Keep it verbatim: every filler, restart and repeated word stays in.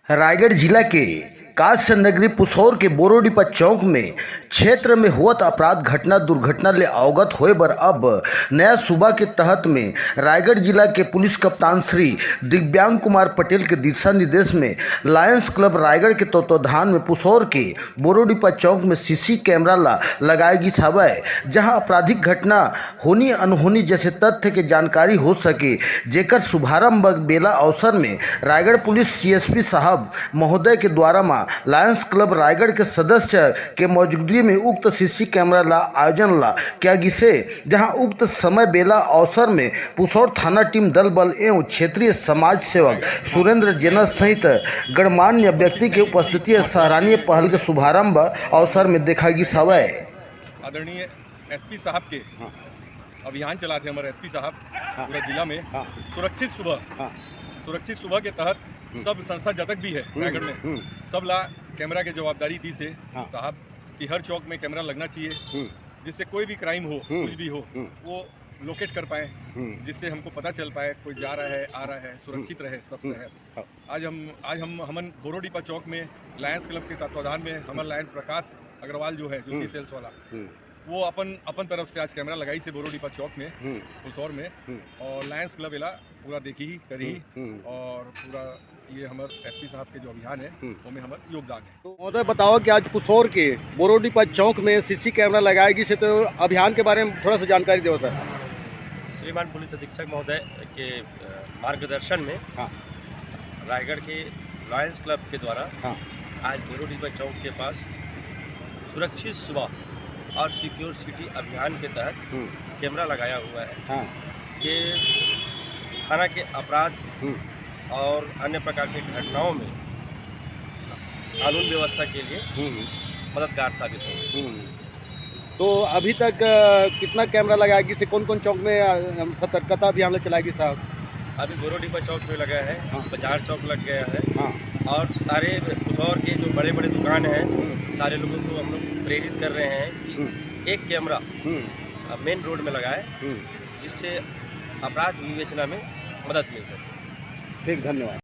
रायगढ़ जिला के कांस्य नगरी पुसौर के बोरोडीपा चौक में क्षेत्र में होवत अपराध घटना दुर्घटना ले अवगत होए बर अब नया सूबा के तहत में रायगढ़ जिला के पुलिस कप्तान श्री दिव्यांग कुमार पटेल के दिशा निर्देश में लायंस क्लब रायगढ़ के तत्वाधान में पुसौर के बोरोडीपा चौक में सीसी कैमरा ला लगाए गिस हवय, जहां आपराधिक घटना होनी अनहोनी जैसे तथ्य के जानकारी हो सके, जेकर शुभारंभ बेला अवसर में रायगढ़ पुलिस सीएसपी साहब महोदय के द्वारा म लायंस क्लब रायगढ़ के सदस्य के मौजूदगी में उक्त सीसी कैमरा ला आयोजन ला किया गिसे, जहां उक्त समय बेला अवसर में पुसौर थाना टीम दल बल एवं क्षेत्रीय समाज सेवक सुरेंद्र जेना सहित गणमान्य व्यक्ति के उपस्थिति सराहनीय पहल के शुभारंभ अवसर में देखा गिस हवय। आदरणीय एसपी साहब के हाँ। अभियान चलाथे हमर एसपी साहब हाँ। पूरा जिला में हाँ। सुरक्षित सुबह हाँ। सुरक्षित सुबह के तहत हम्म। सब संस्था जतक भी है हम्म, रायगढ़ में हम्म, सब ला कैमरा के जवाबदारी दी से हाँ। साहब कि हर चौक में कैमरा लगना चाहिए, हम्म, जिससे कोई भी क्राइम हो हम्म, कुछ भी हो हम्म। वो लोकेट कर पाए, हम्म। जिससे हमको पता चल पाए कोई जा रहा है, आ रहा है, सुरक्षित रहे सब हम्म। शहर। हाँ। आज हम आज हम हमन बोरोडीपा चौक में लायंस क्लब के तत्वाधान में हमर लायन प्रकाश अग्रवाल जो है ज्योति हम्म। सेल्स वाला, हम्म, वो अपन अपन तरफ से आज कैमरा लगाई से बोरोडीपा चौक में हम्म, पुसौर में, हम्म। और लायंस क्लब एला पूरा देखी ही करी ही। हम्म। और पूरा ये हमर एसपी साहब के जो अभियान है हम्म। वो में हमर योगदान है। तो महोदय बताओ कि आज पुसौर के बोरोडीपा चौक में सीसी कैमरा लगाए गिस हे, तो अभियान के बारे में थोड़ा सा जानकारी दो सर। श्रीमान पुलिस अधीक्षक महोदय के अ, मार्गदर्शन में हाँ। रायगढ़ के लायंस क्लब के द्वारा हाँ। आज बोरोडीपा चौक के पास सुरक्षित सुबह और सिक्योर सिटी अभियान के तहत हम्म, कैमरा लगाया हुआ है। हाँ। ये थाना के अपराध हम्म, और अन्य प्रकार की घटनाओं में कानून व्यवस्था के लिए हम्म, मददगार साबित होंगे। हम्म। तो अभी तक अ, कितना कैमरा लगाया गिस हे, कौन कौन चौक में अ, हम सतर्कता अभियान चलाया गिस हे? अभी बोरोडीपा चौक पे लगा है, हाँ। बाजार चौक लग गया है हाँ। और सारे पुसौर के जो बड़े बड़े दुकान हैं हम्म, सारे लोगों को हम लोग प्रेरित कर रहे हैं कि हम्म, एक कैमरा हम्म, मेन रोड में लगाए, हम्म। जिससे अपराध विवेचना में मदद मिल सके। ठीक, धन्यवाद।